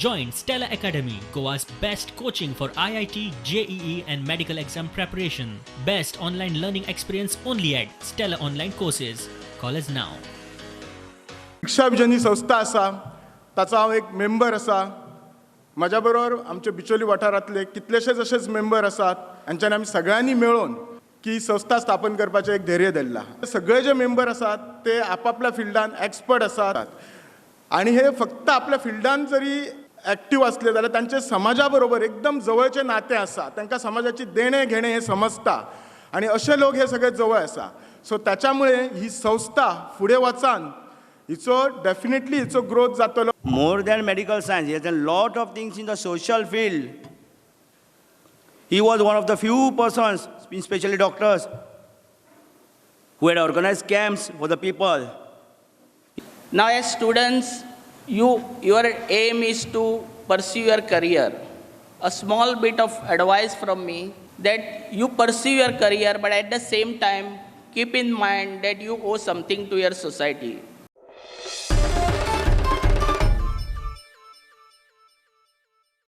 Join Stella Academy, Goa's best coaching for IIT, JEE and medical exam preparation. Best online learning experience only at Stella Online Courses. Call us now. शिक्षा vision ही संस्था आसा, ताचो हांव एक member आसा. म्हाज्या बरोबर आमचे बिचोली वाठारांतले कितलेशेच अशेच मेंबर आसात. हांच्यानी आमी सगळ्यांनी मेळून की संस्था स्थापन करपाचें एक धैर्य धरलां. सगळे जे मेंबर आसात ते आपापल्या फिल्डान एक्सपर्ट आसात आनी हे फक्त आपल्या फिल्डान जरी एक्टीव आसले जाल्यार तांचे समाजा बरोबर एकदम जवळचें नातें आसा. तांकां समाजाची देणें घेणें हें समजता आनी अशे लोक हे सगळे जवळ आसा. सो ताच्या मुळे ही संस्था फुडें वचान हिचो डेफिनेटली हिचो ग्रोथ जातलो. More than medical science, he has done lot of things in the social field. He was one of the few persons, especially doctors, who had organized camps for the people. Now, as students, your aim is to pursue your career. A small bit of advice from me that you pursue your career, but at the same time, keep in mind that you owe something to your society.